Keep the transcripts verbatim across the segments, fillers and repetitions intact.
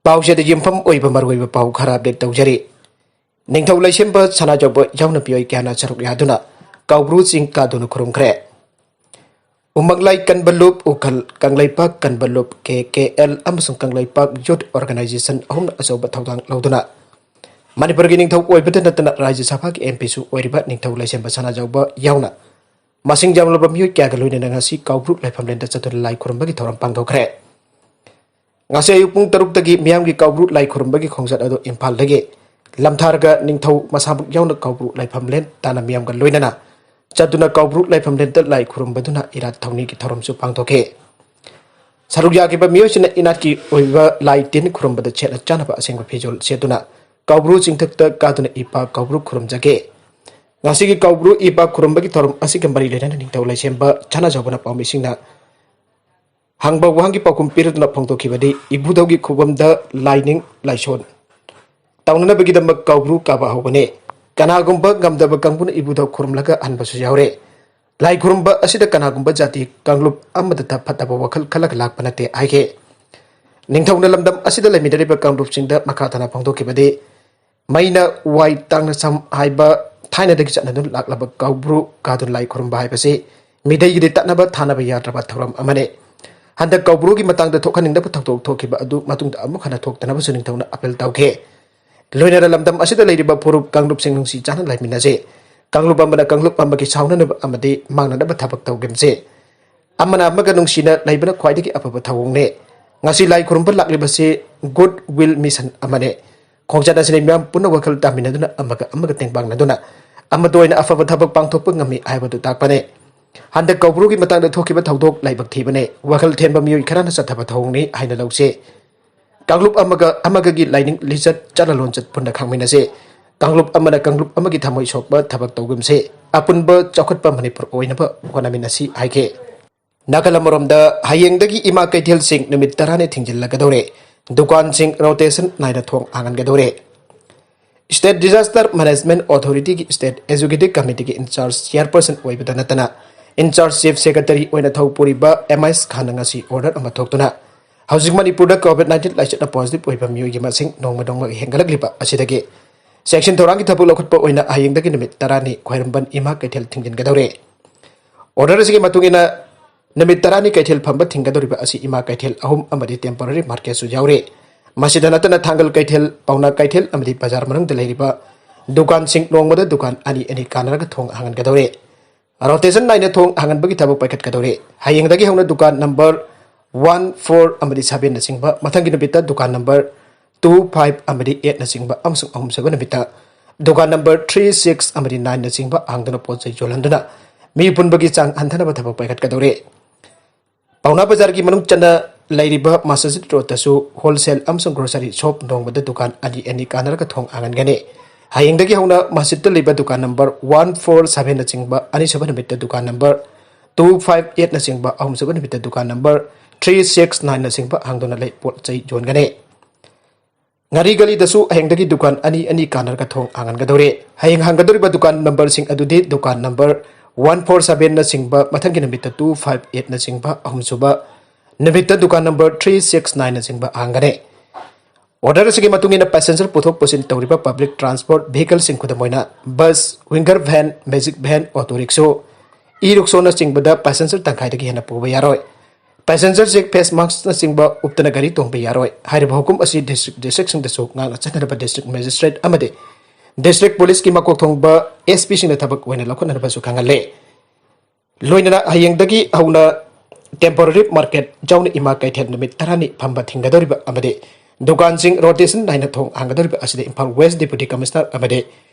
ꯄꯥꯎꯁꯤꯗ ꯌꯨꯝꯐꯝ ꯑꯣꯏꯕ ꯃꯔꯨꯑꯣꯏꯕ ꯄꯥꯎ ꯈꯔ ꯑꯞꯗꯦꯠ ꯇꯧꯖꯔꯤ꯫ ꯅꯤꯡꯊꯧ ꯂꯩꯁꯦꯝꯕ ꯁꯅꯥꯖꯥꯎꯕ ꯌꯥꯎꯅ ꯃꯤꯑꯣꯏ ꯀꯌꯥꯅ ꯁꯔꯨꯛ ꯌꯥꯗꯨꯅ ꯀꯥꯎꯕ꯭ꯔꯨ ꯆꯤꯡ ꯀꯥꯗꯨꯅ ꯈꯨꯔꯨꯝꯈ꯭ꯔꯦ꯫ ꯎꯃꯪꯂꯥꯏ ꯀꯟꯕ ꯂꯨꯞ, ꯎꯈꯜ ꯀꯪꯂꯩꯄꯥꯛ ꯀꯟꯕ ꯂꯨꯞ, ꯀꯦ ꯀꯦ ꯑꯦꯜ ꯑꯃꯁꯨꯡ ꯀꯪꯂꯩꯄꯥꯛ ꯌꯨꯠ ꯑꯣꯔꯒꯅꯥꯏꯖꯦꯁꯟ ꯑꯍꯨꯝꯅ ꯑꯆꯧꯕ ꯊꯧꯗꯥꯡ ꯂꯧꯗꯨꯅ ꯃꯅꯤꯄꯨꯔꯒꯤ ꯅꯤꯡꯊꯧ ꯑꯣꯏꯕꯇ ꯅꯠꯇꯅ ꯔꯥꯖ꯭ꯌ ꯁꯚꯥꯒꯤ ꯑꯦꯝ ꯄꯤꯁꯨ ꯑꯣꯏꯔꯤꯕ ꯅꯤꯡꯊꯧ ꯂꯩꯁꯦꯝꯕ ꯁꯅꯥꯖꯥꯎꯕ ꯌꯥꯎꯅ ꯃꯁꯤꯡ ꯌꯥꯝꯂꯕ ꯃꯤꯑꯣꯏ ꯀꯌꯥꯒ ꯂꯣꯏꯅꯅ ꯉꯁꯤ ꯀꯥꯎꯕ꯭ꯔꯨ ꯂꯥꯏꯐꯝꯂꯦꯟꯗ ꯆꯠꯇꯨꯅ ꯂꯥꯏ ꯈꯨꯔꯨꯝꯕꯒꯤ ꯊꯧꯔꯝ ꯄꯥꯡꯊꯣꯛꯈ꯭ꯔꯦ꯫ ꯉꯁꯤ ꯑꯌꯨꯛ ꯄꯨꯡ ꯇꯔꯨꯛꯇꯒꯤ ꯃꯤꯌꯥꯝꯒꯤ ꯀꯥꯎꯕ꯭ꯔꯨ ꯂꯥꯏ ꯈꯨꯔꯨꯝꯕꯒꯤ ꯈꯣꯡꯆꯠ ꯑꯗꯨ ꯏꯝꯐꯥꯜꯗꯒꯤ ꯂꯝꯊꯥꯔꯒ ꯅꯤꯡꯊꯧ ꯃꯁꯥꯃꯛ ꯌꯥꯎꯅ ꯀꯥꯎꯕ꯭ꯔꯨ ꯂꯥꯏꯐꯝꯂꯦꯟ ꯇꯥꯟꯅ ꯃꯤꯌꯥꯝꯒ ꯂꯣꯏꯅꯅ ꯆꯠꯇꯨꯅ ꯀꯥꯎꯕ꯭ꯔꯨ ꯂꯥꯏꯐꯝꯂꯦꯟꯗ ꯂꯥꯏ ꯈꯨꯔꯨꯝꯕꯗꯨꯅ ꯏꯔꯥꯠ ꯊꯧꯅꯤꯒꯤ ꯊꯧꯔꯝꯁꯨ ꯄꯥꯡꯊꯣꯛꯈꯤ꯫ ꯁꯔꯨꯛ ꯌꯥꯈꯤꯕ ꯃꯤꯑꯣꯏꯁꯤꯡꯅ ꯏꯅꯥꯠꯀꯤ ꯑꯣꯏꯕ ꯂꯥꯏ ꯇꯤꯟ ꯈꯨꯔꯨꯝꯕꯗ ꯁꯦꯠꯅ ꯆꯥꯅꯕ ꯑꯁꯦꯡꯕ ꯐꯤꯖꯣꯜ ꯁꯦꯠꯇꯨꯅ ꯀꯥꯎꯕ꯭ꯔꯨ ꯆꯤꯡꯊꯛꯇ ꯀꯥꯗꯨꯅ ꯏꯄꯥ ꯀꯥꯎꯕ꯭ꯔꯨ ꯈꯨꯔꯨꯝꯖꯒꯦ꯫ ꯉꯁꯤꯒꯤ ꯀꯥꯎꯕ꯭ꯔꯨ ꯏꯄꯥ ꯈꯨꯔꯨꯝꯕꯒꯤ ꯊꯧꯔꯝ ꯑꯁꯤꯒ ꯃꯔꯤ ꯂꯩꯅꯅ ꯅꯤꯡꯊꯧ ꯂꯩꯁꯦꯝꯕ ꯁꯅꯥꯖꯥꯎꯕꯅ ꯄꯥꯎꯃꯤꯁꯤꯡꯅ ꯍꯪꯕ ꯋꯥꯍꯪꯒꯤ ꯄꯥꯎꯈꯨꯝ ꯄꯤꯔꯗꯨꯅ ꯐꯣꯡꯗꯣꯛꯈꯤꯕꯗꯤ, ꯏꯕꯨꯙꯧꯒꯤ ꯈꯨꯕꯝꯗ ꯂꯥꯏꯅꯤꯡ ꯂꯥꯏꯁꯣꯟ ꯇꯧꯅꯅꯕꯒꯤꯗꯃꯛ ꯀꯥꯎꯕ꯭ꯔꯨ ꯀꯥꯕ ꯍꯧꯕꯅꯤ꯫ ꯀꯅꯥꯒꯨꯝꯕ ꯉꯝꯗꯕ ꯀꯥꯡꯕꯨꯅ ꯏꯕꯨꯙꯧ ꯈꯨꯔꯨꯝꯂꯒ ꯍꯟꯕꯁꯨ ꯌꯥꯎꯔꯦ꯫ ꯂꯥꯏ ꯈꯨꯔꯨꯝꯕ ꯑꯁꯤꯗ ꯀꯅꯥꯒꯨꯝꯕ ꯖꯥꯇꯤ ꯀꯥꯡꯂꯨꯞ ꯑꯃꯗꯇ ꯐꯠꯇꯕ ꯋꯥꯈꯜ ꯈꯜꯂꯒ ꯂꯥꯛꯄ ꯅꯠꯇꯦ ꯍꯥꯏꯈꯤ꯫ ꯅꯤꯡꯊꯧꯅ ꯂꯝꯗꯝ ꯑꯁꯤꯗ ꯂꯩꯃꯤꯟꯅꯔꯤꯕ ꯀꯥꯡꯂꯨꯞꯁꯤꯡꯗ ꯃꯈꯥ ꯇꯥꯅ ꯐꯣꯡꯗꯣꯛꯈꯤꯕꯗꯤ, ꯃꯩꯅ ꯋꯥꯏ ꯇꯥꯡꯅ ꯁꯝ ꯍꯥꯏꯕ ꯊꯥꯏꯅꯗꯒꯤ ꯆꯠꯅꯗꯨꯅ ꯂꯥꯛꯂꯕ ꯀꯥꯎꯕ꯭ꯔꯨ ꯀꯥꯗꯨꯅ ꯂꯥꯏ ꯈꯨꯔꯨꯝꯕ ꯍꯥꯏꯕꯁꯤ ꯃꯤꯇꯩꯒꯤꯗꯤ ꯇꯠꯅꯕ ꯊꯥꯅꯕ ꯌꯥꯗ꯭ꯔꯕ ꯊꯧꯔꯝ ꯑꯃꯅꯤ꯫ ꯍꯟꯗꯛ ꯀꯥꯎꯕ꯭ꯔꯨꯒꯤ ꯃꯇꯥꯡꯗ ꯊꯣꯛꯍꯟꯅꯤꯡꯗꯕ ꯊꯧꯗꯣꯛ ꯊꯣꯛꯈꯤꯕ ꯑꯗꯨ ꯃꯇꯨꯡꯗ ꯑꯃꯨꯛ ꯍꯟꯅ ꯊꯣꯛꯇꯅꯕꯁꯨ ꯅꯤꯡꯊꯧꯅ ꯑꯄꯤꯜ ꯇꯧꯈꯤ꯫ ꯂꯣꯏꯅꯅ ꯂꯝꯗꯝ ꯑꯁꯤꯗ ꯂꯩꯔꯤꯕ ꯐꯨꯔꯨꯞ ꯀꯥꯡꯂꯨꯞꯁꯤꯡ ꯅꯨꯡꯁꯤ ꯆꯥꯟꯅ ꯂꯩꯃꯤꯟꯅꯁꯤ꯫ ꯀꯥꯡꯂꯨꯞ ꯑꯃꯅ ꯀꯥꯡꯂꯨꯞ ꯑꯃꯒꯤ ꯁꯥꯎꯅꯅꯕ ꯑꯃꯗꯤ ꯃꯥꯡꯅꯅꯕ ꯊꯕꯛ ꯇꯧꯒꯨꯝꯁꯤ꯫ ꯑꯃꯅ ꯑꯃꯒ ꯅꯨꯡꯁꯤꯅ ꯂꯩꯕꯅ ꯈ꯭ꯋꯥꯏꯗꯒꯤ ꯑꯐꯕ ꯊꯧꯑꯣꯡꯅꯤ꯫ ꯉꯁꯤ ꯂꯥꯏ ꯈꯨꯔꯨꯝꯕ ꯂꯥꯛꯂꯤꯕꯁꯤ ꯒꯨꯗ ꯋꯤꯜ ꯃꯤꯁꯟ ꯑꯃꯅꯤ꯫ ꯈꯣꯡꯆꯠ ꯑꯁꯤꯅ ꯃꯤꯌꯥꯝ ꯄꯨꯟꯅ ꯋꯥꯈꯜ ꯇꯥꯃꯤꯟꯅꯗꯨꯅ ꯑꯃꯒ ꯑꯃꯒ ꯇꯦꯡꯕꯥꯡꯅꯗꯨꯅ ꯑꯃꯠꯇ ꯑꯣꯏꯅ ꯑꯐꯕ ꯊꯕꯛ ꯄꯥꯡꯊꯣꯛꯄ ꯉꯝꯃꯤ ꯍꯥꯏꯕꯗꯨ ꯇꯥꯛꯄꯅꯤ꯫ ꯍꯟꯗꯛ ꯀꯧꯕ꯭ꯔꯨꯒꯤ ꯃꯇꯥꯡꯗ ꯊꯣꯛꯈꯤꯕ ꯊꯧꯗꯣꯛ ꯂꯥꯏꯕꯛ ꯊꯤꯕꯅꯤ꯫ ꯋꯥꯈꯜ ꯊꯦꯟꯕ ꯃꯤꯑꯣꯏ ꯈꯔꯅ ꯆꯠꯊꯕ ꯊꯧꯑꯣꯡꯅꯤ ꯍꯥꯏꯅ ꯂꯧꯁꯤ꯫ ꯀꯥꯡꯂꯨꯞ ꯑꯃꯒ ꯑꯃꯒꯒꯤ ꯂꯥꯏꯅꯤꯡ ꯂꯤꯆꯠ ꯆꯠꯅ ꯂꯣꯟꯆꯠ ꯄꯨꯟꯅ ꯈꯪꯃꯤꯟꯅꯁꯤ꯫ ꯀꯥꯡꯂꯨꯞ ꯑꯃꯅ ꯀꯥꯡꯂꯨꯞ ꯑꯃꯒꯤ ꯊꯃꯣꯏ ꯁꯣꯛꯄ ꯊꯕꯛ ꯇꯧꯒꯨꯝꯁꯤ꯫ ꯑꯄꯨꯟꯕ ꯆꯥꯎꯈꯠꯄ ꯃꯅꯤꯄꯨꯔ ꯑꯣꯏꯅꯕ ꯍꯣꯠꯅꯃꯤꯟꯅꯁꯤ ꯍꯥꯏꯈꯤ꯫ ꯅꯥꯀꯜ ꯑꯃꯔꯣꯝꯗ ꯍꯌꯦꯡꯗꯒꯤ ꯏꯃꯥ ꯀꯩꯊꯦꯜꯁꯤꯡ ꯅꯨꯃꯤꯠ ꯇꯔꯥꯅꯤ ꯊꯤꯡꯖꯤꯜꯂꯒꯗꯧꯔꯦ꯫ ꯗꯨꯀꯥꯟꯁꯤꯡ ꯔꯣꯇꯦꯁꯟ ꯅꯥꯏꯅ ꯊꯣꯡ ꯍꯥꯡꯍꯟꯒꯗꯧꯔꯦ꯫ State Disaster Management Authority ꯒꯤ State Executive Committee ꯒꯤ in charge chairperson ꯑꯣꯏꯕꯗ ꯅꯠꯇꯅ in charge chief secretary ꯑꯣꯏꯅ ꯊꯧ ꯄꯨꯔꯤꯕ ꯑꯦꯝ ꯑꯥꯏ ꯑꯦꯁ ꯈꯥꯟꯅ ꯉꯁꯤ ꯑꯣꯔꯗꯔ ꯑꯃ ꯊꯣꯛꯇꯨꯅ ꯍꯧꯖꯤꯛ ꯃꯅꯤꯄꯨꯔꯗ COVID nineteen ꯂꯥꯏꯆꯠꯅ positive ꯑꯣꯏꯕ ꯃꯤꯑꯣꯏꯒꯤ ꯃꯁꯤꯡ ꯅꯣꯡꯃ ꯅꯣꯡꯃꯒꯤ ꯍꯦꯟꯒꯠꯂꯛꯂꯤꯕ ꯑꯁꯤꯗꯒꯤ ꯆꯦꯛꯁꯤꯟ ꯊꯧꯔꯥꯡꯒꯤ ꯊꯕꯛ ꯂꯧꯈꯠꯄ ꯑꯣꯏꯅ ꯍꯌꯦꯡꯗꯒꯤ ꯅꯨꯃꯤꯠ ꯇꯔꯥꯅꯤ ꯈ꯭ꯋꯥꯏꯔꯝꯕꯟ ꯏꯃꯥ ꯀꯩꯊꯦꯜ ꯊꯤꯡꯖꯤꯟꯒꯗꯧꯔꯦ꯫ Order ꯑꯁꯤꯒꯤ ꯃꯇꯨꯡ ꯏꯟꯅ ꯅꯨꯃꯤꯠ ꯇꯔꯥꯅꯤ ꯀꯩꯊꯦꯜ ꯐꯝꯕ ꯊꯤꯡꯒꯗꯧꯔꯤꯕ ꯑꯁꯤ ꯏꯃꯥ ꯀꯩꯊꯦꯜ ꯑꯍꯨꯝ ꯑꯃꯗꯤ temporary marketꯁꯨ ꯌꯥꯎꯔꯤ꯫ ꯃꯁꯤꯗ ꯅꯠꯇꯅ ꯊꯥꯡꯒꯜ ꯀꯩꯊꯦꯜ, ꯄꯥꯎꯅꯥ ꯀꯩꯊꯦꯜ ꯑꯃꯗꯤ ꯕꯖꯥꯔ ꯃꯅꯨꯡꯗ ꯂꯩꯔꯤꯕ ꯗꯨꯀꯥꯟꯁꯤꯡ ꯅꯣꯡꯃꯗ ꯗꯨꯀꯥꯟ ꯑꯅꯤ ꯑꯅꯤ ꯀꯥꯟꯅꯔꯒ ꯊꯣꯡ ꯍꯥꯡꯍꯟꯒꯗꯧꯔꯤ꯫ Rotation ꯅꯥꯏꯅ ꯊꯣꯡ ꯍꯥꯡꯍꯟꯕꯒꯤ ꯊꯕꯛ ꯄꯥꯏꯈꯠꯀꯗꯧꯔꯤ꯫ ꯍꯌꯦꯡꯗꯒꯤ ꯍꯧꯅ ꯗꯨꯀꯥꯟ number one four ꯑꯃꯗꯤ seven ꯅꯆꯤꯡꯕ, ꯃꯊꯪꯒꯤ ꯅꯨꯃꯤꯠꯇ ꯗꯨꯀꯥꯟ number two five ꯑꯃꯗꯤ eight ꯅꯆꯤꯡꯕ ꯑꯃꯁꯨꯡ ꯑꯍꯨꯝꯁꯨꯕ ꯅꯨꯃꯤꯠꯇ ꯗꯨꯀꯥꯟ number three six ꯑꯃꯗꯤ nine ꯅꯆꯤꯡꯕ ꯍꯥꯡꯗꯨꯅ ꯄꯣꯠ ꯆꯩ ꯌꯣꯜꯍꯟꯗꯨꯅ ꯃꯤ ꯄꯨꯟꯕꯒꯤ ꯆꯥꯡ ꯍꯟꯊꯅꯕ ꯊꯕꯛ ꯄꯥꯏꯈꯠꯀꯗꯧꯔꯤ꯫ ꯄꯥꯎꯅꯥ ꯕꯖꯥꯔꯒꯤ ꯃꯅꯨꯡ ꯆꯟꯅ ꯂꯩꯔꯤꯕ ꯃꯁꯖꯤꯗ ꯔꯣꯗꯇꯁꯨ wholesale ꯑꯃꯁꯨꯡ grocery shop ꯅꯣꯡꯃꯗ ꯗꯨꯀꯥꯟ ꯑꯅꯤ ꯑꯅꯤ ꯀꯥꯟꯅꯔꯒ ꯊꯣꯡ ꯍꯥꯡꯍꯟꯒꯅꯤ꯫ ꯍꯌꯦꯡꯗꯒꯤ ꯍꯧꯅ ꯃꯁꯖꯤꯗꯇ ꯂꯩꯕ ꯗꯨꯀꯥꯟ number one four seven ꯅꯆꯤꯡꯕ, ꯑꯅꯤꯁꯨꯕ ꯅꯨꯃꯤꯠꯇ ꯗꯨꯀꯥꯟ number two five eight ꯅꯆꯤꯡꯕ, ꯑꯍꯨꯝꯁꯨꯕ ꯅꯨꯃꯤꯠꯇ ꯗꯨꯀꯥꯟ number three six nine ꯅꯆꯤꯡꯕ ꯍꯥꯡꯗꯨꯅ ꯂꯩ ꯄꯣꯠ ꯆꯩ ꯌꯣꯟꯒꯅꯤ꯫ ꯉꯥꯔꯤ ꯒꯂꯤꯗꯁꯨ ꯍꯌꯦꯡꯗꯒꯤ ꯗꯨꯀꯥꯟ ꯑꯅꯤ ꯑꯅꯤ ꯀꯥꯟꯅꯔꯒ ꯊꯣꯡ ꯍꯥꯡꯍꯟꯒꯗꯧꯔꯤ꯫ ꯍꯌꯦꯡ ꯍꯥꯡꯒꯗꯧꯔꯤꯕ ꯗꯨꯀꯥꯟ numberꯁꯤꯡ ꯑꯗꯨꯗꯤ ꯗꯨꯀꯥꯟ number one four seven ꯅꯆꯤꯡꯕ, ꯃꯊꯪꯒꯤ ꯅꯨꯃꯤꯠꯇ two five eight ꯅꯆꯤꯡꯕ, ꯑꯍꯨꯝꯁꯨꯕ ꯅꯨꯃꯤꯠꯇ ꯗꯨꯀꯥꯟ number three six nine ꯅꯆꯤꯡꯕ ꯍꯥꯡꯒꯅꯤ꯫ Order ꯑꯁꯤꯒꯤ ꯃꯇꯨꯡ ꯏꯟꯅ passenger ꯄꯨꯊꯣꯛ ꯄꯨꯁꯤꯟ ꯇꯧꯔꯤꯕ public transport vehicleꯁꯤꯡ, ꯈꯨꯗꯝ ꯑꯣꯏꯅ bus, winger van, magic van, auto rickshaw, e-rickshawꯅꯆꯤꯡꯕꯗ passenger ꯇꯪꯈꯥꯏꯗꯒꯤ ꯍꯦꯟꯅ ꯄꯨꯕ ꯌꯥꯔꯣꯏ꯫ Passengerꯁꯤꯡ face maskꯅꯆꯤꯡꯕ ꯎꯞꯇꯅ ꯒꯥꯔꯤ ꯇꯣꯡꯕ ꯌꯥꯔꯣꯏ꯫ ꯍꯥꯏꯔꯤꯕ ꯍꯨꯀꯨꯝ ꯑꯁꯤ district districtꯁꯤꯡꯗꯁꯨ ꯉꯥꯛꯅ ꯆꯠꯅꯅꯕ district magistrate ꯑꯃꯗꯤ district policeꯀꯤ ꯃꯀꯣꯛ ꯊꯣꯡꯕ SPꯁꯤꯡꯅ ꯊꯕꯛ ꯑꯣꯏꯅ ꯂꯧꯈꯠꯅꯅꯕꯁꯨ ꯈꯪꯍꯜꯂꯦ꯫ ꯂꯣꯏꯅꯅ ꯍꯌꯦꯡꯗꯒꯤ ꯍꯧꯅ temporary market ꯆꯥꯎꯅ ꯏꯃꯥ ꯀꯩꯊꯦꯜ ꯅꯨꯃꯤꯠ ꯇꯔꯥꯅꯤ ꯐꯝꯕ ꯊꯤꯡꯒꯗꯧꯔꯤꯕ ꯑꯃꯗꯤ ꯗꯨꯀꯥꯟꯁꯤꯡ rotation ꯅꯥꯏꯅ ꯊꯣꯡ ꯍꯥꯡꯒꯗꯧꯔꯤꯕ ꯑꯁꯤꯗ ꯏꯝꯐꯥꯜ West Deputy Commissioner ꯑꯃꯗꯤ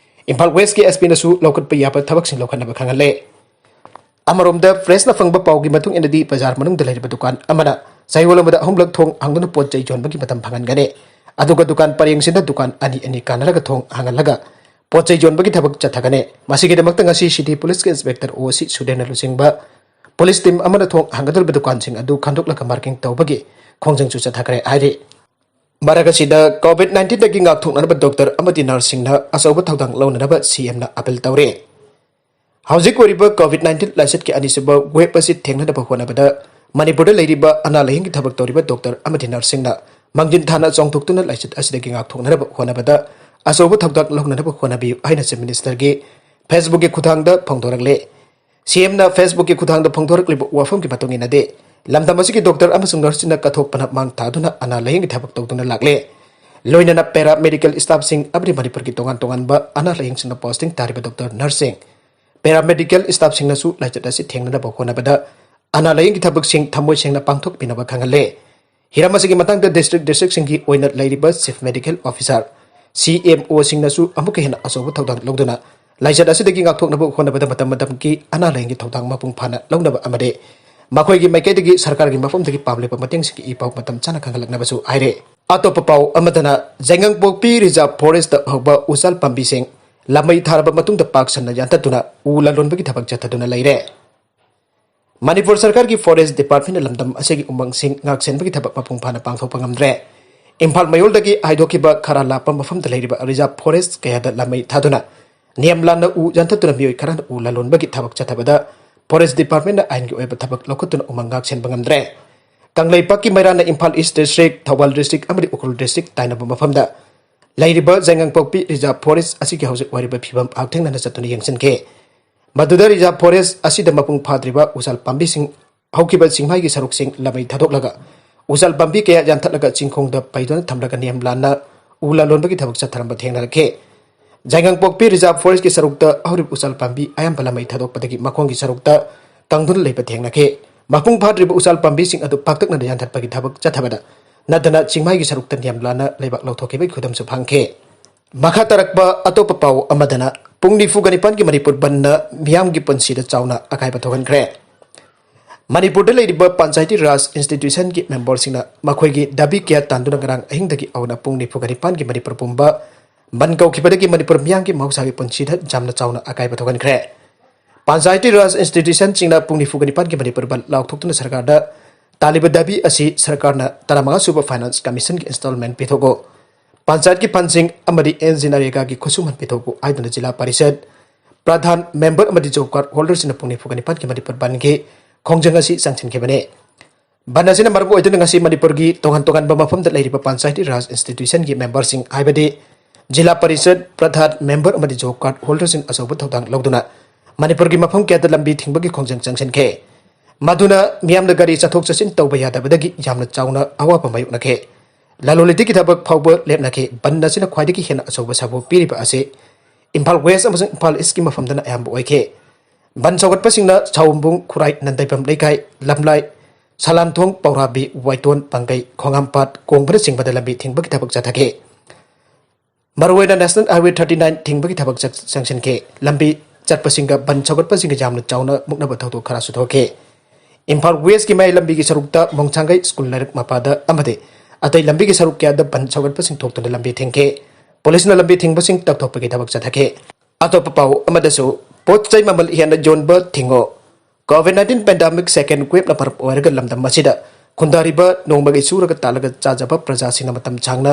ꯏꯝꯐꯥꯜ Westꯀꯤ SPꯅꯁꯨ ꯂꯧꯈꯠꯄ ꯌꯥꯕ ꯊꯕꯛꯁꯤꯡ ꯂꯧꯈꯠꯅꯕ ꯈꯪꯍꯜꯂꯦ꯫ ꯑꯃꯔꯣꯝꯗ pressꯅ ꯐꯪꯕ ꯄꯥꯎꯒꯤ ꯃꯇꯨꯡ ꯏꯟꯅꯗꯤ, ꯕꯖꯥꯔ ꯃꯅꯨꯡꯗ ꯂꯩꯔꯤꯕ ꯗꯨꯀꯥꯟ ꯑꯃꯅ ꯆꯌꯣꯜ ꯑꯃꯗ ꯑꯍꯨꯝꯂꯛ ꯊꯣꯡ ꯍꯥꯡꯗꯨꯅ ꯄꯣꯠ ꯆꯩ ꯌꯣꯟꯕꯒꯤ ꯃꯇꯝ ꯐꯪꯍꯟꯒꯅꯤ꯫ ꯑꯗꯨꯒ ꯗꯨꯀꯥꯟ ꯄꯔꯦꯡꯁꯤꯗ ꯗꯨꯀꯥꯟ ꯑꯅꯤ ꯑꯅꯤ ꯀꯥꯟꯅꯔꯒ ꯊꯣꯡ ꯍꯥꯡꯍꯜꯂꯒ ꯄꯣꯠ ꯆꯩ ꯌꯣꯟꯕꯒꯤ ꯊꯕꯛ ꯆꯠꯊꯒꯅꯤ꯫ ꯃꯁꯤꯒꯤꯗꯃꯛꯇ ꯉꯁꯤ city policeꯀꯤ inspector OC ꯁꯨꯔꯦꯟꯅ ꯂꯨꯆꯤꯡꯕ police team ꯑꯃꯅ ꯊꯣꯡ ꯍꯥꯡꯒꯗꯧꯔꯤꯕ ꯗꯨꯀꯥꯟꯁꯤꯡ ꯑꯗꯨ ꯈꯟꯗꯣꯛꯂꯒ marking ꯇꯧꯕꯒꯤ ꯈꯣꯡꯖꯪꯁꯨ ꯆꯠꯊꯈ꯭ꯔꯦ ꯍꯥꯏꯔꯤ꯫ ꯃꯔꯛ ꯑꯁꯤꯗ COVID nineteenꯗꯒꯤ ꯉꯥꯛꯊꯣꯛꯅꯅꯕ doctor ꯑꯃꯗꯤ nurseꯁꯤꯡꯅ ꯑꯆꯧꯕ ꯊꯧꯗꯥꯡ ꯂꯧꯅꯅꯕ CMꯅ appeal ꯇꯧꯔꯦ꯫ ꯍꯧꯖꯤꯛ ꯑꯣꯏꯔꯤꯕ COVID nineteen ꯂꯥꯏꯆꯠꯀꯤ ꯑꯅꯤꯁꯨꯕ wave ꯑꯁꯤ ꯊꯦꯡꯅꯅꯕ ꯍꯣꯠꯅꯕꯗ ꯃꯅꯤꯄꯨꯔꯗ ꯂꯩꯔꯤꯕ ꯑꯅꯥ ꯂꯥꯌꯦꯡꯒꯤ ꯊꯕꯛ ꯇꯧꯔꯤꯕ ꯗꯣꯛꯇꯔ ꯑꯃꯗꯤ ꯅꯔꯁꯁꯤꯡꯅ ꯃꯥꯡꯖꯤꯟ ꯊꯥꯅ ꯆꯣꯡꯊꯣꯛꯇꯨꯅ ꯂꯥꯏꯆꯠ ꯑꯁꯤꯗꯒꯤ ꯉꯥꯛꯊꯣꯛꯅꯅꯕ ꯍꯣꯠꯅꯕꯗ ꯑꯆꯧꯕ ꯊꯧꯗꯥꯡ ꯂꯧꯅꯅꯕ ꯍꯣꯠꯅꯕꯤꯌꯨ ꯍꯥꯏꯅ Chief Ministerꯒꯤ Facebookꯀꯤ ꯈꯨꯠꯊꯥꯡꯗ ꯐꯣꯡꯗꯣꯔꯛꯂꯦ꯫ CMꯅ Facebookꯀꯤ ꯈꯨꯠꯊꯥꯡꯗ ꯐꯣꯡꯗꯣꯔꯛꯂꯤꯕ ꯋꯥꯐꯝꯒꯤ ꯃꯇꯨꯡ ꯏꯟꯅꯗꯤ, ꯂꯝꯗꯝ ꯑꯁꯤꯒꯤ ꯗꯣꯛꯇꯔ ꯑꯃꯁꯨꯡ ꯅꯔꯁꯁꯤꯡꯅ ꯀꯠꯊꯣꯛꯄꯅ ꯃꯥꯡ ꯊꯥꯗꯨꯅ ꯑꯅꯥ ꯂꯥꯌꯦꯡꯒꯤ ꯊꯕꯛ ꯇꯧꯗꯨꯅ ꯂꯥꯛꯂꯦ꯫ ꯂꯣꯏꯅꯅ paraMedical staffꯁꯤꯡ ꯑꯃꯗꯤ ꯃꯅꯤꯄꯨꯔꯒꯤ ꯇꯣꯉꯥꯟ ꯇꯣꯉꯥꯟꯕ ꯑꯅꯥ ꯂꯥꯌꯦꯡꯁꯪꯗ posting ꯇꯥꯔꯤꯕ ꯗꯣꯛꯇꯔ ꯅꯔꯁꯁꯤꯡ, paraMedical staffꯁꯤꯡꯅꯁꯨ ꯂꯥꯏꯆꯠ ꯑꯁꯤ ꯊꯦꯡꯅꯅꯕ ꯍꯣꯠꯅꯕꯗ ꯑꯅꯥ ꯂꯥꯌꯦꯡꯒꯤ ꯊꯕꯛꯁꯤꯡ ꯊꯃꯣꯏ ꯁꯦꯡꯅ ꯄꯥꯡꯊꯣꯛꯄꯤꯅꯕ ꯈꯪꯍꯜꯂꯦ꯫ ꯍꯤꯔꯝ ꯑꯁꯤꯒꯤ ꯃꯇꯥꯡꯗ district districtꯁꯤꯡꯒꯤ ꯑꯣꯏꯅ ꯂꯩꯔꯤꯕ Chief Medical Officer, CMOꯁꯤꯡꯅꯁꯨ ꯑꯃꯨꯛꯀ ꯍꯦꯟꯅ ꯑꯆꯧꯕ ꯊꯧꯗꯥꯡ ꯂꯧꯗꯨꯅ ꯂꯥꯏꯆꯠ ꯑꯁꯤꯗꯒꯤ ꯉꯥꯛꯊꯣꯛꯅꯕ ꯍꯣꯠꯅꯕꯗ ꯃꯇꯝ ꯃꯇꯝꯒꯤ ꯑꯅꯥ ꯂꯥꯌꯦꯡꯒꯤ ꯊꯧꯗꯥꯡ ꯃꯄꯨꯡ ꯐꯥꯅ ꯂꯧꯅꯕ ꯑꯃꯗꯤ ꯃꯈꯣꯏꯒꯤ ꯃꯥꯏꯀꯩꯗꯒꯤ ꯁꯔꯀꯥꯔꯒꯤ ꯃꯐꯝꯗꯒꯤ ꯄꯥꯝꯂꯤꯕ ꯃꯇꯦꯡꯁꯤꯡꯒꯤ ꯏ ꯄꯥꯎ ꯃꯇꯝ ꯆꯥꯅ ꯈꯪꯍꯜꯂꯛꯅꯕꯁꯨ ꯍꯥꯏꯔꯦ꯫ ꯑꯇꯣꯞꯄ ꯄꯥꯎ ꯑꯃꯗꯅ, ꯖꯩꯉꯥꯡꯄꯣꯛꯄꯤ Reserve Forestꯇ ꯍꯧꯕ ꯎꯆꯥꯜ ꯄꯥꯝꯕꯤꯁꯤꯡ ꯂꯥꯃꯩ ꯊꯥꯔꯕ ꯃꯇꯨꯡꯗ ꯄꯥꯛ ꯁꯟꯅ ꯌꯥꯟꯊꯠꯇꯨꯅ ꯎ ꯂꯂꯣꯟꯕꯒꯤ ꯊꯕꯛ ꯆꯠꯊꯗꯨꯅ ꯂꯩꯔꯦ꯫ ꯃꯅꯤꯄꯨꯔ ꯁꯔꯀꯥꯔꯒꯤ Forest Departmentꯅ ꯂꯝꯗꯝ ꯑꯁꯤꯒꯤ ꯎꯃꯪꯁꯤꯡ ꯉꯥꯛꯁꯦꯟꯕꯒꯤ ꯊꯕꯛ ꯃꯄꯨꯡ ꯐꯥꯅ ꯄꯥꯡꯊꯣꯛꯄ ꯉꯝꯗ꯭ꯔꯦ꯫ ꯏꯝꯐꯥꯜ ꯃꯌꯣꯜꯗꯒꯤ ꯍꯥꯏꯗꯣꯛꯈꯤꯕ ꯈꯔ ꯂꯥꯞꯄ ꯃꯐꯝꯗ ꯂꯩꯔꯤꯕ Reserve Forest ꯀꯌꯥꯗ ꯂꯥꯃꯩ ꯊꯥꯗꯨꯅ ꯅꯤꯌꯝ ꯂꯥꯟꯅ ꯎ ꯌꯥꯟꯊꯠꯇꯨꯅ ꯃꯤꯑꯣꯏ ꯈꯔꯅ ꯎ ꯂꯂꯣꯟꯕꯒꯤ ꯊꯕꯛ ꯆꯠꯊꯕꯗ Forest Departmentꯅ ꯑꯥꯏꯟꯒꯤ ꯑꯣꯏꯕ ꯊꯕꯛ ꯂꯧꯈꯠꯇꯨꯅ ꯎꯃꯪ ꯉꯥꯛꯁꯦꯟꯕ ꯉꯝꯗ꯭ꯔꯦ꯫ ꯀꯪꯂꯩꯄꯥꯛꯀꯤ ꯃꯩꯔꯥꯅ Imphal East District, Thoubal District ꯑꯃꯗꯤ ꯎꯈ꯭ꯔꯨꯜ District ꯇꯥꯏꯅꯕ ꯃꯐꯝꯗ ꯂꯩꯔꯤꯕ ꯖꯩꯉꯥꯡꯄꯣꯛꯄꯤ Reserve Forest ꯑꯁꯤꯒꯤ ꯍꯧꯖꯤꯛ ꯑꯣꯏꯔꯤꯕ ꯐꯤꯕꯝ ꯍꯛꯊꯦꯡꯅꯅ ꯆꯠꯇꯨꯅ ꯌꯦꯡꯁꯤꯟꯈꯤ꯫ ꯃꯗꯨꯗ Reserve Forest ꯑꯁꯤꯗ ꯃꯄꯨꯡ ꯐꯥꯗ꯭ꯔꯤꯕ ꯎꯆꯥꯜ ꯄꯥꯝꯕꯤꯁꯤꯡ ꯍꯧꯈꯤꯕ ꯆꯤꯡꯃꯥꯏꯒꯤ ꯁꯔꯨꯛꯁꯤꯡ ꯂꯥꯃꯩ ꯊꯥꯗꯣꯛꯂꯒ ꯎꯆꯥꯜ ꯄꯥꯝꯕꯤ ꯀꯌꯥ ꯌꯥꯟꯊꯠꯂꯒ ꯆꯤꯡꯈꯣꯡꯗ ꯄꯩꯗꯨꯅ ꯊꯝꯂꯒ ꯅꯤꯌꯝ ꯂꯥꯟꯅ ꯎ ꯂꯂꯣꯟꯕꯒꯤ ꯊꯕꯛ ꯆꯠꯊꯔꯝꯕ ꯊꯦꯡꯅꯔꯛꯈꯤ꯫ ꯖꯩꯉꯥꯡꯄꯣꯛꯄꯤ Reserve Forestꯀꯤ ꯁꯔꯨꯛꯇ ꯍꯧꯔꯤꯕ ꯎꯆꯥꯜ ꯄꯥꯝꯕꯤ ꯑꯌꯥꯝꯕ ꯂꯥꯃꯩ ꯊꯥꯗꯣꯛꯄꯗꯒꯤ ꯃꯈꯣꯡꯒꯤ ꯁꯔꯨꯛꯇ ꯀꯪꯗꯨꯅ ꯂꯩꯕ ꯊꯦꯡꯅꯈꯤ꯫ ꯃꯄꯨꯡ ꯐꯥꯗ꯭ꯔꯤꯕ ꯎꯆꯥꯜ ꯄꯥꯝꯕꯤꯁꯤꯡ ꯑꯗꯨ ꯄꯥꯛꯇꯛꯅꯅ ꯌꯥꯟꯊꯠꯄꯒꯤ ꯊꯕꯛ ꯆꯠꯊꯕꯗ ꯅꯠꯇꯅ ꯆꯤꯡꯃꯥꯏꯒꯤ ꯁꯔꯨꯛꯇ ꯅꯤꯌꯝ ꯂꯥꯟꯅ ꯂꯩꯕꯥꯛ ꯂꯧꯊꯣꯛꯈꯤꯕꯒꯤ ꯈꯨꯗꯝꯁꯨ ꯐꯪꯈꯤ꯫ ꯃꯈꯥ ꯇꯥꯔꯛꯄ ꯑꯇꯣꯞꯄ ꯄꯥꯎ ꯑꯃꯗꯅ, ꯄꯨꯡ ꯅꯤꯐꯨꯒ ꯅꯤꯄꯥꯟꯒꯤ ꯃꯅꯤꯄꯨꯔ ꯕꯟꯅ ꯃꯤꯌꯥꯝꯒꯤ ꯄꯨꯟꯁꯤꯗ ꯆꯥꯎꯅ ꯑꯀꯥꯏꯕ ꯊꯣꯛꯍꯟꯈ꯭ꯔꯦ꯫ ꯃꯅꯤꯄꯨꯔꯗ ꯂꯩꯔꯤꯕ ꯄꯟꯆꯥꯌꯇꯤ ꯔꯥꯖ ꯏꯟꯁꯇꯤꯇ꯭ꯌꯨꯁꯟꯒꯤ ꯃꯦꯝꯕꯔꯁꯤꯡꯅ ꯃꯈꯣꯏꯒꯤ ꯗꯥꯕꯤ ꯀꯌꯥ ꯇꯥꯟꯗꯨꯅ ꯉꯔꯥꯡ ꯑꯍꯤꯡꯗꯒꯤ ꯍꯧꯅ ꯄꯨꯡ ꯅꯤꯐꯨꯒ ꯅꯤꯄꯥꯟꯒꯤ ꯃꯅꯤꯄꯨꯔ ꯄꯨꯝꯕ ꯕꯟ ꯀꯧꯈꯤꯕꯗꯒꯤ ꯃꯅꯤꯄꯨꯔ ꯃꯤꯌꯥꯝꯒꯤ ꯃꯍꯧꯁꯥꯒꯤ ꯄꯨꯟꯁꯤꯗ ꯌꯥꯝꯅ ꯆꯥꯎꯅ ꯑꯀꯥꯏꯕ ꯊꯣꯛꯍꯟꯈ꯭ꯔꯦ꯫ ꯄꯟꯆꯥꯌꯇꯤ ꯔꯥꯖ ꯏꯟꯁꯇꯤꯇ꯭ꯌꯨꯁꯟꯁꯤꯡꯅ ꯄꯨꯡ ꯅꯤꯐꯨꯒ ꯅꯤꯄꯥꯟꯒꯤ ꯃꯅꯤꯄꯨꯔ ꯕꯟ ꯂꯥꯎꯊꯣꯛꯇꯨꯅ ꯁꯔꯀꯥꯔꯗ ꯇꯥꯜꯂꯤꯕ ꯗꯥꯕꯤ ꯑꯁꯤ ꯁꯔꯀꯥꯔꯅ ꯇꯔꯥꯃꯉꯥ ꯁꯨꯕ ꯐꯥꯏꯅꯥꯟꯁ ꯀꯃꯤꯁꯟꯒꯤ ꯏꯟꯁꯇꯣꯜꯃꯦꯟ ꯄꯤꯊꯣꯛꯎ, ꯄꯟꯆꯥꯌꯠꯀꯤ ꯐꯟꯁꯤꯡ ꯑꯃꯗꯤ ꯑꯦꯟ ꯖꯤ ꯅꯔꯦꯒꯥꯒꯤ ꯈꯨꯠꯁꯨꯃꯟ ꯄꯤꯊꯣꯛꯎ ꯍꯥꯏꯗꯨꯅ ꯖꯤꯂꯥ ꯄꯔꯤꯁꯠ, ꯄ꯭ꯔꯙꯥꯟ, ꯃꯦꯝꯕꯔ ꯑꯃꯗꯤ ꯖꯣꯕ ꯀꯥꯔꯗ ꯍꯣꯜꯗꯔꯁꯤꯡꯅ ꯄꯨꯡ ꯅꯤꯐꯨꯒ ꯅꯤꯄꯥꯟꯒꯤ ꯃꯅꯤꯄꯨꯔ ꯕꯟꯒꯤ ꯈꯣꯡꯖꯪ ꯑꯁꯤ ꯆꯪꯁꯤꯟꯈꯤꯕꯅꯤ꯫ ꯕꯟ ꯑꯁꯤꯅ ꯃꯔꯝ ꯑꯣꯏꯗꯨꯅ ꯉꯁꯤ ꯃꯅꯤꯄꯨꯔꯒꯤ ꯇꯣꯉꯥꯟ ꯇꯣꯉꯥꯟꯕ ꯃꯐꯝꯗ ꯂꯩꯔꯤꯕ ꯄꯟꯆꯥꯌꯇꯤ ꯔꯥꯖ ꯏꯟꯁꯇꯤꯇ꯭ꯌꯨꯁꯟꯒꯤ ꯃꯦꯝꯕꯔꯁꯤꯡ, ꯍꯥꯏꯕꯗꯤ ꯖꯤꯂꯥ ꯄꯔꯤꯁꯠ, ꯄ꯭ꯔꯙꯥꯟ, ꯃꯦꯝꯕꯔ ꯑꯃꯗꯤ ꯖꯣꯕ ꯀꯥꯔꯗ ꯍꯣꯜꯗꯔꯁꯤꯡ ꯑꯆꯧꯕ ꯊꯧꯗꯥꯡ ꯂꯧꯗꯨꯅ ꯃꯅꯤꯄꯨꯔꯒꯤ ꯃꯐꯝ ꯀꯌꯥꯗ ꯂꯝꯕꯤ ꯊꯤꯡꯕꯒꯤ ꯈꯣꯡꯖꯪ ꯆꯪꯁꯤꯟꯈꯤ꯫ ꯃꯗꯨꯅ ꯃꯤꯌꯥꯝꯅ ꯒꯥꯔꯤ ꯆꯠꯊꯣꯛ ꯆꯠꯁꯤꯟ ꯇꯧꯕ ꯌꯥꯗꯕꯗꯒꯤ ꯌꯥꯝꯅ ꯆꯥꯎꯅ ꯑꯋꯥꯕ ꯃꯥꯌꯣꯛꯅꯈꯤ꯫ ꯂꯂꯣꯟ ꯏꯇꯤꯛꯀꯤ ꯊꯕꯛ ꯐꯥꯎꯕ ꯂꯦꯞꯅꯈꯤ꯫ ꯕꯟ ꯑꯁꯤꯅ ꯈ꯭ꯋꯥꯏꯗꯒꯤ ꯍꯦꯟꯅ ꯑꯆꯧꯕ ꯁꯥꯐꯨ ꯄꯤꯔꯤꯕ ꯑꯁꯤ ꯏꯝꯐꯥꯜ ꯋꯦꯁ ꯑꯃꯁꯨꯡ ꯏꯝꯐꯥꯜ ꯏꯁꯀꯤ ꯃꯐꯝꯗꯅ ꯑꯌꯥꯝꯕ ꯑꯣꯏꯈꯤ꯫ ꯕꯟ ꯁꯧꯒꯠꯄꯁꯤꯡꯅ ꯁꯥꯎꯝꯕꯨꯡ, ꯈꯨꯔꯥꯏ, ꯅꯟꯗꯩꯕꯝ ꯂꯩꯀꯥꯏ, ꯂꯝꯂꯥꯏ, ꯁꯂꯥꯟꯊꯣꯡ, ꯄꯧꯔꯥꯕꯤ, ꯋꯥꯏꯇꯣꯟ, ꯄꯥꯡꯒꯩ, ꯈꯣꯡꯉꯥꯝꯄꯥꯠ, ꯀꯣꯡꯕꯅꯆꯤꯡꯕꯗ ꯂꯝꯕꯤ ꯊꯤꯡꯕꯒꯤ ꯊꯕꯛ ꯆꯠꯊꯈꯤ꯫ ꯃꯔꯨꯑꯣꯏꯅ National Highway thirty nine ꯊꯤꯡꯕꯒꯤ ꯊꯕꯛ ꯆꯪꯁꯤꯟꯈꯤ꯫ ꯂꯝꯕꯤ ꯆꯠꯄꯁꯤꯡꯒ ꯕꯟ ꯁꯧꯒꯠꯄꯁꯤꯡꯒ ꯌꯥꯝꯅ ꯆꯥꯎꯅ ꯃꯨꯛꯅꯕ ꯊꯧꯗꯣꯛ ꯈꯔꯁꯨ ꯊꯣꯛꯈꯤ꯫ ꯏꯝꯐꯥꯜ ꯋꯦꯁꯀꯤ ꯃꯌꯥꯏ ꯂꯝꯕꯤꯒꯤ ꯁꯔꯨꯛꯇ ꯃꯣꯡꯁꯥꯡꯒꯩ ꯁ꯭ꯀꯨꯜ ꯂꯥꯏꯔꯤꯛ ꯃꯄꯥꯗ ꯑꯃꯗꯤ ꯑꯇꯩ ꯂꯝꯕꯤꯒꯤ ꯁꯔꯨꯛ ꯀꯌꯥꯗ ꯕꯟ ꯁꯧꯒꯠꯄꯁꯤꯡ ꯊꯣꯛꯇꯨꯅ ꯂꯝꯕꯤ ꯊꯤꯡꯈꯤ꯫ ꯄꯨꯂꯤꯁꯅ ꯂꯝꯕꯤ ꯊꯤꯡꯕꯁꯤꯡ ꯇꯧꯊꯣꯛꯄꯒꯤ ꯊꯕꯛ ꯆꯠꯊꯈꯤ꯫ ꯑꯇꯣꯞꯄ ꯄꯥꯎ ꯑꯃꯗꯁꯨ, ꯄꯣꯠ ꯆꯩ ꯃꯃꯜ ꯍꯦꯟꯅ ꯌꯣꯟꯕ ꯊꯤꯡꯉꯣ꯫ COVID nineteen pandemic second wave ꯅ ꯃꯔꯝ ꯑꯣꯏꯔꯒ ꯂꯝꯗꯝ ꯑꯁꯤꯗ ꯈꯨꯟꯗꯥꯔꯤꯕ ꯅꯣꯡꯃꯒꯤ ꯁꯨꯔꯒ ꯇꯥꯜꯂꯒ ꯆꯥꯖꯕ ꯄ꯭ꯔꯖꯥꯁꯤꯡꯅ ꯃꯇꯝ ꯁꯥꯡꯅ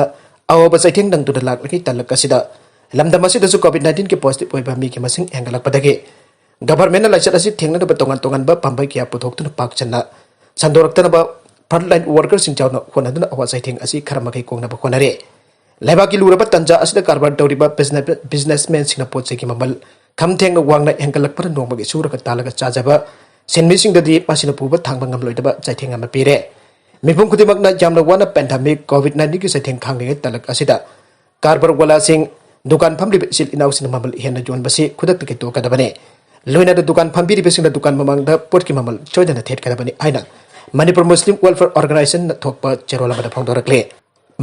ꯑꯋꯥꯕ ꯆꯩꯊꯦꯡ ꯅꯪꯗꯨꯅ ꯂꯥꯛꯂꯤꯉꯩ ꯇꯥꯂꯛ ꯑꯁꯤꯗ ꯂꯝꯗꯝ ꯑꯁꯤꯗꯁꯨ COVID nineteen ꯒꯤ ꯄꯣꯖꯤꯇꯤꯚ ꯑꯣꯏꯕ ꯃꯤꯒꯤ ꯃꯁꯤꯡ ꯍꯦꯟꯒꯠꯂꯛꯄꯗꯒꯤ ꯒꯚꯔꯟꯃꯦꯟꯠꯅ ꯂꯥꯏꯆꯠ ꯑꯁꯤ ꯊꯦꯡꯅꯅꯕ ꯇꯣꯉꯥꯟ ꯇꯣꯉꯥꯟꯕ ꯄꯥꯝꯕꯩ ꯀꯌꯥ ꯄꯨꯊꯣꯛꯇꯨꯅ ꯄꯥꯛ ꯁꯟꯅ ꯁꯟꯗꯣꯔꯛꯇꯅꯕ ꯐ꯭ꯔꯟꯠ ꯂꯥꯏꯟ ꯋꯥꯔꯀꯔꯁꯤꯡ ꯌꯥꯎꯅ ꯍꯣꯠꯅꯗꯨꯅ ꯑꯋꯥ ꯆꯩꯊꯦꯡ ꯑꯁꯤ ꯈꯔ ꯃꯈꯩ ꯀꯣꯡꯅꯕ ꯍꯣꯠꯅꯔꯦ꯫ ꯂꯩꯕꯥꯛꯀꯤ ꯂꯨꯔꯕ ꯇꯥꯟꯖꯥ ꯑꯁꯤꯗ ꯀꯔꯕꯥꯔ ꯇꯧꯔꯤꯕ ꯕꯤꯖꯤꯅꯦꯁ, ꯕꯤꯖꯤꯅꯦꯁꯃꯦꯟꯁꯤꯡꯅ ꯄꯣꯠ ꯆꯩꯒꯤ ꯃꯃꯜ ꯈꯝ ꯊꯦꯡꯅ ꯋꯥꯡꯅ ꯍꯦꯟꯒꯠꯂꯛꯄꯅ ꯅꯣꯡꯃꯒꯤ ꯁꯨꯔꯒ ꯇꯥꯜꯂꯒ ꯆꯥꯖꯕ ꯁꯤꯟꯃꯤꯁꯤꯡꯗꯗꯤ ꯃꯁꯤꯅ ꯄꯨꯕ ꯊꯥꯡꯕ ꯉꯝꯂꯣꯏꯗꯕ ꯆꯩꯊꯦꯡ ꯑꯃ ꯄꯤꯔꯦ꯫ ꯃꯤꯄꯨꯝ ꯈꯨꯗꯤꯡꯃꯛꯅ ꯌꯥꯝꯅ ꯋꯥꯅ ꯄꯦꯟꯗꯦꯃꯤꯛ ꯀꯣꯚꯤꯗ ꯅꯥꯏꯟꯇꯤꯟꯒꯤ ꯆꯩꯊꯦꯡ ꯈꯥꯡꯂꯤꯉꯩ ꯇꯥꯂꯛ ꯑꯁꯤꯗ ꯀꯔꯕꯥꯔ ꯋꯥꯂꯥꯁꯤꯡ, ꯗꯨꯀꯥꯟ ꯐꯝꯂꯤꯕ ꯏꯆꯤꯜ ꯏꯅꯥꯎꯁꯤꯡꯅ ꯃꯃꯜ ꯍꯦꯟꯅ ꯌꯣꯟꯕꯁꯤ ꯈꯨꯗꯛꯇꯒꯤ ꯇꯣꯛꯀꯗꯕꯅꯤ꯫ ꯂꯣꯏꯅꯅ ꯗꯨꯀꯥꯟ ꯐꯝꯕꯤꯔꯤꯕꯁꯤꯡꯅ ꯗꯨꯀꯥꯟ ꯃꯃꯥꯡꯗ ꯄꯣꯠꯀꯤ ꯃꯃꯜ ꯁꯣꯏꯗꯅ ꯊꯦꯠꯀꯗꯕꯅꯤ ꯍꯥꯏꯅ ꯃꯅꯤꯄꯨꯔ ꯃꯨꯁꯂꯤꯝ ꯋꯦꯜꯐꯤꯌꯔ ꯑꯣꯔꯒꯅꯥꯏꯖꯦꯁꯟꯅ ꯊꯣꯛꯄ ꯆꯦꯔꯣꯜ ꯑꯃꯗ ꯐꯣꯡꯗꯣꯔꯛꯂꯤ꯫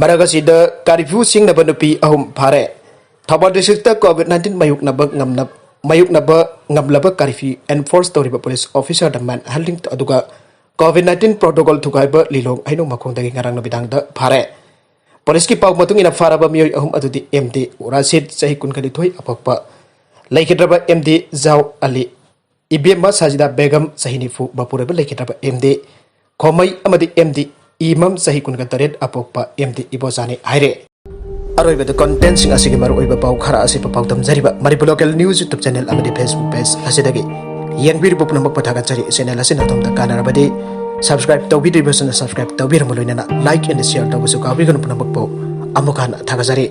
ꯃꯔꯛ ꯑꯁꯤꯗ ꯀꯥꯔꯐ꯭ꯌꯨ ꯁꯤꯡꯅꯕ ꯅꯨꯄꯤ ꯑꯍꯨꯝ ꯐꯥꯔꯦ꯫ ꯊꯧꯕꯥꯜ ꯗꯤꯁꯇ꯭ꯔꯤꯛꯇ ꯀꯣꯚꯤꯗ ꯅꯥꯏꯟꯇꯤꯟ ꯃꯥꯌꯣꯛꯅꯕ ꯉꯝꯅ-, ꯃꯥꯌꯣꯛꯅꯕ ꯉꯝꯂꯕ ꯀꯥꯔꯐ꯭ꯌꯨ ꯑꯦꯟꯐꯣꯔꯁ ꯇꯧꯔꯤꯕ ꯄꯨꯂꯤꯁ ꯑꯣꯐꯤꯁꯥꯔꯗ ꯃꯦꯟ ꯍꯦꯟꯗ꯭ꯂꯤꯡ ꯑꯗꯨꯒ ꯀꯣꯚꯤꯗ ꯅꯥꯏꯟꯇꯤꯟ ꯄ꯭ꯔꯣꯇꯣꯀꯣꯜ ꯊꯨꯒꯥꯏꯕ ꯂꯤꯂꯣꯡ ꯍꯩꯅꯧ ꯃꯈꯣꯡꯗꯒꯤ ꯉꯔꯥꯡ ꯅꯨꯃꯤꯗꯥꯡꯗ ꯐꯥꯔꯦ꯫ ꯄꯨꯂꯤꯁꯀꯤ ꯄꯥꯎ ꯃꯇꯨꯡ ꯏꯟꯅ ꯐꯥꯔꯕ ꯃꯤꯑꯣꯏ ꯑꯍꯨꯝ ꯑꯗꯨꯗꯤ ꯑꯦꯝ ꯗꯤ ꯔꯥꯁꯤꯗ, ꯆꯍꯤ ꯀꯨꯟꯒ ꯅꯤꯊꯣꯏ, ꯑꯄꯣꯛꯄ, ꯂꯩꯈꯤꯗ꯭ꯔꯕ ꯑꯦꯝ ꯗꯤ ꯖꯥꯎ ꯑꯂꯤ, ꯏꯕꯦꯝꯃ ꯁꯥꯖꯤꯗꯥ ꯕꯦꯒꯝ, ꯆꯍꯤ ꯅꯤꯐꯨ, ꯃꯄꯨꯔꯣꯏꯕ ꯂꯩꯈꯤꯗ꯭ꯔꯕ ꯑꯦꯝ ꯗꯤ ꯈꯣꯃꯩ ꯑꯃꯗꯤ ꯑꯦꯝ ꯗꯤ ꯏꯃꯝ, ꯆꯍꯤ ꯀꯨꯟꯒ ꯇꯔꯦꯠ, ꯑꯄꯣꯛꯄ ꯑꯦꯝ ꯗꯤ ꯏꯕꯣꯆꯥꯅꯤ ꯍꯥꯏꯔꯦ꯫ ꯑꯔꯣꯏꯕꯗ ꯀꯣꯟꯇꯦꯟꯠꯁꯤꯡ ꯑꯁꯤꯒꯤ ꯃꯔꯨꯑꯣꯏꯕ ꯄꯥꯎ ꯈꯔ ꯑꯁꯤ ꯄꯥꯎ ꯇꯝꯖꯔꯤꯕ Manipur local news YouTube channel ꯑꯃꯗꯤ ꯐꯦꯁꯕꯨꯛ ꯄꯦꯖ ꯑꯁꯤꯗꯒꯤ ꯌꯦꯡꯕꯤꯔꯤꯕ ꯄꯨꯝꯅꯃꯛꯄꯨ ꯊꯥꯒꯠꯆꯔꯤ꯫ ꯆꯦꯅꯦꯜ ꯑꯁꯤꯅ ꯑꯗꯣꯝꯗ ꯀꯥꯟꯅꯔꯕꯗꯤ Subscribe ꯇꯧꯕꯤꯗ꯭ꯔꯤꯕꯁꯤꯡꯅ subscribe ꯇꯧꯕꯤꯔꯝꯕ ꯂꯣꯏꯅꯅ like and share ꯇꯧꯕꯁꯨ ꯀꯥꯎꯕꯤꯒꯅꯨ꯫ ꯄꯨꯝꯅꯃꯛꯄꯨ ꯑꯃꯨꯛ ꯍꯟꯅ ꯊꯥꯒꯠꯆꯔꯤ꯫